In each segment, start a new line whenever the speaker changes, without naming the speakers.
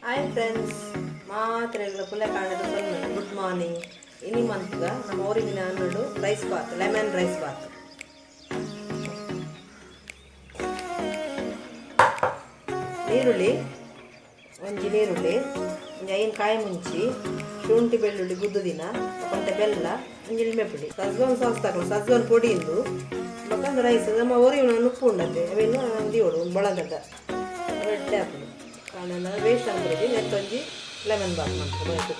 Hi friends, ಮಾತ್ರೆಗಳ ಪುಲೆ ಕಾಣದ. Good morning. ಇನಿ ಮಂತ್ಗ ನಮ್ಮ ಊರಿನ ಅನ್ನೋಡು rice bath, lemon rice bath. ನೀರುಳ್ಳಿ, ಒಂಜಿ ನೀರುಳ್ಳಿ, ಒಂಜಿ ಐನ್ ಕಾಯಿ ಮುಂಚಿ, ಶುಂಠಿ ಬೆಳ್ಳುಳ್ಳಿ ಗುದ್ದುದಿನ, ಒಂತೆ ಬೆಲ್ಲ, ಒಂಜಿ ಲಿಂಬೆ ಪುಡಿ, ಸಜ್ವಾನ್ ಸಾಸ್ ತಗೊಳ್ಳು, ಸಜ್ವಾನ್ ಪೊಡಿ ಇಂದು. ಬೊಕ್ಕ ರೈಸ್. ನಮ್ಮ ಒರಿಯುನ ಉಪ್ಪು ಉಂಡತೆ, ಅವೆಲ್ಲ ದೀವೊಡು. ಬಳಗದ ಎಡ್ಡೆ ಆಪುಂಡು. ಕಾಣೆಲ್ಲ ವೇಸ್ಟ್ ಆಪುಜಿ. ನೆತ್ತೊಂಜಿ ಲೆಮನ್ ಬಾತ್ ಮಲ್ಪುಂಡು.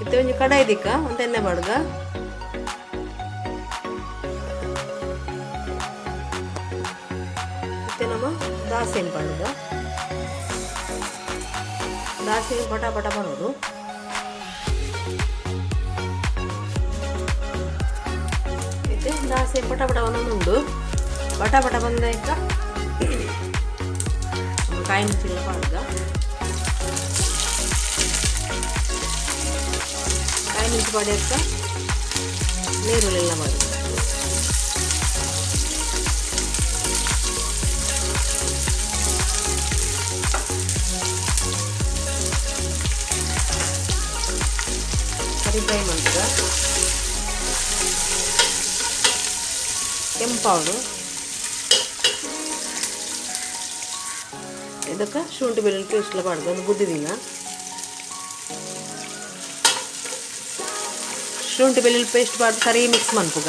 ಇತ್ತೆ ಒಂಜಿ ಕಡಾಯಿ ದಿಕ್ಕ, ಒಂದು ಎಣ್ಣೆ ಬಾಡ್ಗ. ಇತ್ತೆ ನಮ್ಮ ದಾಸೆನ್ ಪಾಡುಗ. ದಾಸೆ ಪಟ ಪಟ ಬರೋದು. ಇತ್ತೆ ದಾಸೆ ಪಟ ಪಟ ಒಂದೊಂದುಂಡು. ಪಟ ಪಟ ಬಂದಾಯ್ಕ ಕಾಯಿ ಮುಚ್ಚಿಲ್ಲ ಪಾಡ್ಗ. ಕಾಯಿ ಮುಂಚಿ ಪಾಡ್ಯಕ್ಕ ನೀರುಳ್ಳೆಲ್ಲ ಮಾಡಿ ಸರಿ ಫ್ರೈ ಮಾಡ್ತದ. ಕೆಂಪಾವಡು. ಇದಕ್ಕೆ ಶುಂಠಿ ಬೆಳ್ಳುಳ್ಳಿ ಪೇಸ್ಟ್ ಎಲ್ಲ ಬಾಡ್ದು, ಒಂದು ಗುದ್ದಿದಿನ ಶುಂಠಿ ಬೆಳ್ಳುಳ್ಳಿ ಪೇಸ್ಟ್ ಬಾಡ್ದು ಸರಿ ಮಿಕ್ಸ್ ಮನ್ಪುಗ.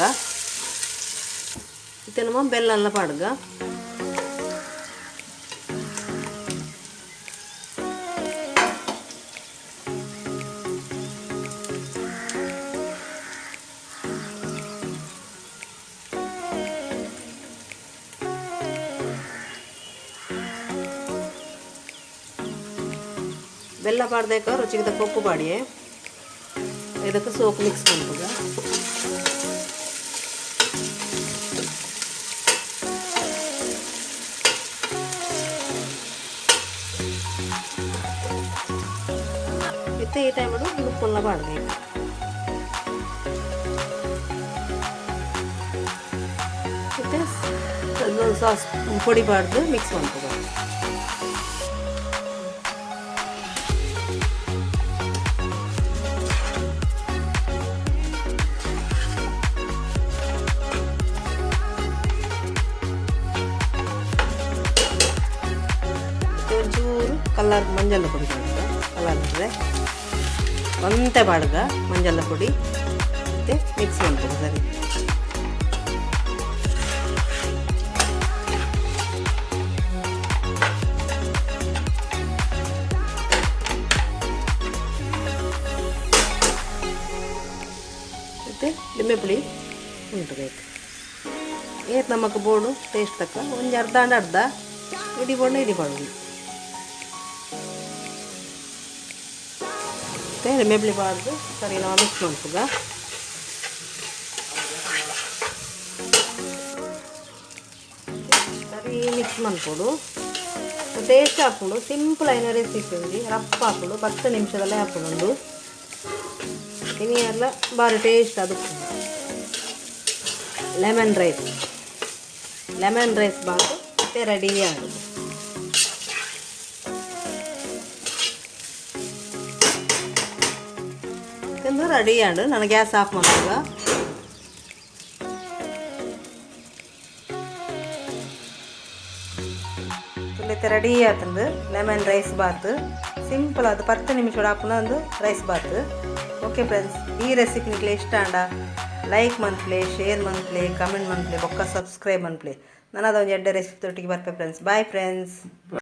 ಇತ್ತೆ ನಮ್ಮ ಬೆಲ್ಲ ಎಲ್ಲ ಪಾಡ್ಗ. ಬೆಲ್ಲ ಪಾಡ್ದೇಕ ರುಚಿಗೆ ತಕ್ಕ ಉಪ್ಪು ಪಾಡಿಯೆ. ಇದಕ್ಕೆ ಸೋಪ್ ಮಿಕ್ಸ್ ಮನ್ಪುಗ. ಇತ್ತೆ ಈ ಟೈಮಡು ಉಪ್ಪುಲ್ಲ ಪಾಡ್ಬೇಕು. ಇತ್ತೆ ಸಾಸ್ ಪೊಡಿ ಪಾಡ್ದು ಮಿಕ್ಸ್ ಮನ್ಪುಗ. ಮತ್ತೆ ಒಂಚೂರು ಕಲರ್ ಮಂಜಲ್ಲ ಪೊಡಿ ಪಾಡ್ಗ. ಕಲರ್ ಅಂದರೆ ಒಂತೆ ಪಾಡ್ಗ ಮಂಜಲ್ಲ ಪೊಡಿ. ಮತ್ತು ಮಿಕ್ಸ್ ಮನ್ಪುಗ ಸರಿ. ಮತ್ತು ಲಿಂಬೆ ಪುಳಿ ಉಂಟು ಬೇಕು. ಏತ್ ನಮಕ್ ಬೋಡು ಟೇಸ್ಟ್ ತಕ್ಕ ಒಂಜಿ ಅರ್ಧ ಅಂಡ ಅರ್ಧ, ಇಡೀ ಬೋಂಡ ಇಡೀ ಪಾಡೋದು. ಮತ್ತು ಲಿಂಬೆ ಪುಳಿ ಪಾಡ್ದು ಸರಿ ನಾವು ಮಿಕ್ಸ್ ಮನ್ಪುಗ. ಸರಿ ಮಿಕ್ಸ್ ಮನ್ಪೊಡು. ಟೇಸ್ಟ್ ಆಪುಂಡು. ಸಿಂಪಲ್ ಆಯಿನ ರೆಸಿಪಿ ಒಂಜಿ. ರಪ್ಪ ಆಪುಂಡು, 10 ನಿಮಿಷದಲ್ಲೇ ಆಪುಂಡು. ಇನಿ ಎಲ್ಲ ಬಾರಿ ಟೇಸ್ಟ್ ಅದು lemon rice. Lemon rice bath ಮತ್ತೆ ರೆಡಿ ಆಗುದು. ರೆಡಿ ಆಂಡ್. ನಾನು ಗ್ಯಾಸ್ ಆಫ್ ಮಾಡುವಾಗ ರೆಡಿ ಆತಂದು ಲೆಮನ್ ರೈಸ್ ಬಾತ್. ಸಿಂಪಲ್ ಅದು, 10 ನಿಮಿಷ ಆಪುನ ಒಂದು ರೈಸ್ ಬಾತ್. ಓಕೆ ಫ್ರೆಂಡ್ಸ್, ಈ ರೆಸಿಪಿ ನಿಕ್ಲೆ ಇಷ್ಟ ಆಂಡ ಲೈಕ್ ಮನ್ಪ್ಲೆ, ಶೇರ್ ಮನ್ಪ್ಲೆ, ಕಮೆಂಟ್ ಮನ್ಪ್ಲೆ, ಬೊಕ್ಕ ಸಬ್ಸ್ಕ್ರೈಬ್ ಮನ್ಪ್ಲೆ. ನಾನು ಅದೊಂದು ಎಡ್ಡೆ ರೆಸಿಪಿ ತೊಟ್ಟಿಗೆ ಬರ್ಪೆ ಫ್ರೆಂಡ್ಸ್. Bye friends.